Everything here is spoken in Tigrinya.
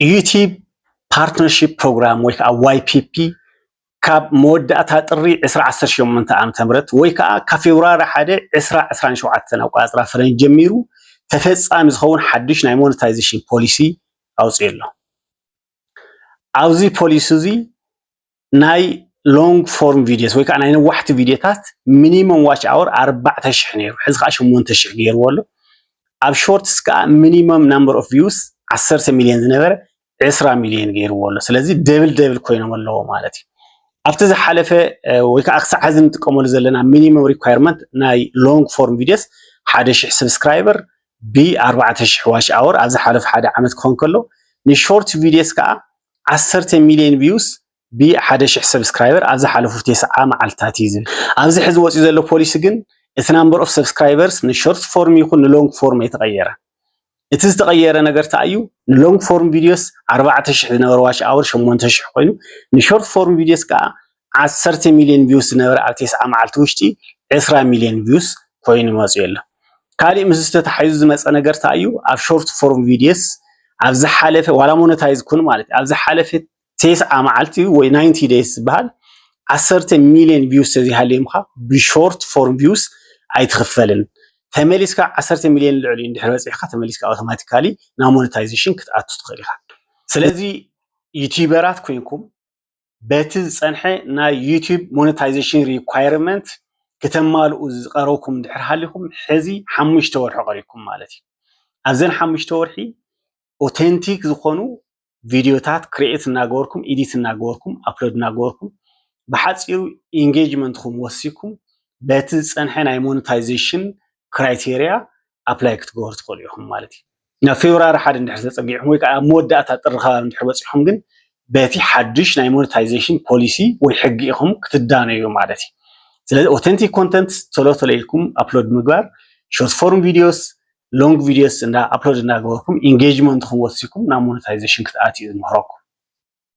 YouTube Partnership Program ወይ ከዓ Y P P ካብ መወዳእታ ጥሪ ዕስራ ዓሰርተ ሸሞንተ ዓመተ ምህረት ወይ ከዓ ካብ ፌብርዋሪ ሓደ ዕስራ ዕስራን ሸውዓተን ኣቆፃፅራ ፈረንጅ ጀሚሩ ተፈፃሚ ዝኸውን ሓድሽ ናይ ሞኔታይዜሽን ፖሊሲ ኣውፂኡ ኣሎ። ኣብዚ ፖሊሲ እዚ ናይ long form videos ወይ ከዓ ናይ ነዋሕቲ ቪድዮታት minimum watch hour ኣርባዕተ ሽሕ ነይሩ፣ ሕዚ ከዓ ሸሞንተ ሽሕ ገይርዎ ኣሎ። ኣብ shorts ከዓ minimum number of views ዓሰርተ ሚልዮን ዝነበረ ዕስራ ሚልዮን ገይርዎ ኣሎ። ስለዚ ደብል ደብል ኮይኖም ኣለዎ ማለት እዩ። ኣብቲ ዝሓለፈ ወይ ከዓ ክሳዕ ሕዚ እንጥቀመሉ ዘለና minimum requirement ናይ long form videos ሓደ ሽሕ subscriber ብ ኣርባዕተ ሽሕ watch hour ኣብ ዝሓለፈ ሓደ ዓመት ክኾን ከሎ፣ ን short videos ከዓ ዓሰርተ ሚልዮን views ብ ሓደ ሽሕ subscriber ኣብ ዝሓለፉ ተስዓ መዓልትታት እዩ ዝብል። ኣብዚ ሕዚ ወፂኡ ዘሎ ፖሊሲ ግን እቲ number of subscribers ን short form ይኹን ን long form ኣይተቐየረ። እቲ ዝተቐየረ ነገር እንታይ እዩ? ን long form videos ኣርባዕተ ሽሕ ዝነበረ watch hour ሸሞንተ ሽሕ ኮይኑ፣ ን short form videos ከዓ ዓሰርተ ሚልዮን views ዝነበረ ኣብ ተስዓ መዓልቲ ውሽጢ ዕስራ ሚልዮን views ኮይኑ መፂኡ ኣሎ። ካሊእ ምስ ዝተታሓዙ ዝመፀ ነገር እንታይ እዩ? ኣብ short form videos ኣብ ዝሓለፈ ዋላ ሞነታይዝ ኩን ማለት እዩ፣ ኣብ ዝሓለፈ ተስዓ መዓልቲ ወይ ናይንቲ days ዝበሃል ዓሰርተ ሚልዮን views ተዘይሃልዮምካ ብ short form views ኣይትኽፈልን። ተመሊስካ ዓሰርተ ሚልዮን ልዕሊ እንድሕር በፂሕካ ተመሊስካ ኣውቶማቲካሊ ናብ ሞነታይዜሽን ክትኣቱ ትኽእል ኢኻ። ስለዚ ዩቲዩበራት ኮይንኩም በቲ ዝፀንሐ ናይ ዩቲዩብ ሞነታይዜሽን ሪኳየርመንት ክተማልኡ ዝቀረብኩም እንድሕር ሃሊኹም ሕዚ ሓሙሽተ ወርሒ ቀሪብኩም ማለት እዩ። ኣብዘን ሓሙሽተ ወርሒ ኦቴንቲክ ዝኾኑ ቪድዮታት ክሪኤት እናገበርኩም፣ ኢዲት እናገበርኩም፣ ኣፕሎድ እናገበርኩም ብሓፂሩ ኢንጌጅመንትኩም ወሲኩም በቲ ዝፀንሐ ናይ ሞኔታይዜሽን ክራይቴሪያ ኣፕላይ ክትገበሩ ትኽእሉ ኢኹም ማለት እዩ። ናብ ፌብራሪ ሓደ እንድሕር ተፀጊዕኩም ወይ ከዓ ኣብ መወዳእታ ጥሪ ከባቢ እንድሕር በፂሕኩም ግን በቲ ሓዱሽ ናይ ሞኔታይዜሽን ፖሊሲ ወይ ሕጊ ኢኹም ክትዳነዩ ማለት እዩ። ስለዚ ኦቴንቲክ ኮንተንት ቶሎ ቶሎ ኢልኩም ኣፕሎድ ምግባር፣ ሾርት ፎርም ቪዲዮስ፣ ሎንግ ቪዲዮስ እንዳ ኣፕሎድ እናገበርኩም ኢንጌጅመንትኩም ወሲኩም ናብ ሞኔታይዜሽን ክትኣትዩ ዝምህረኩም።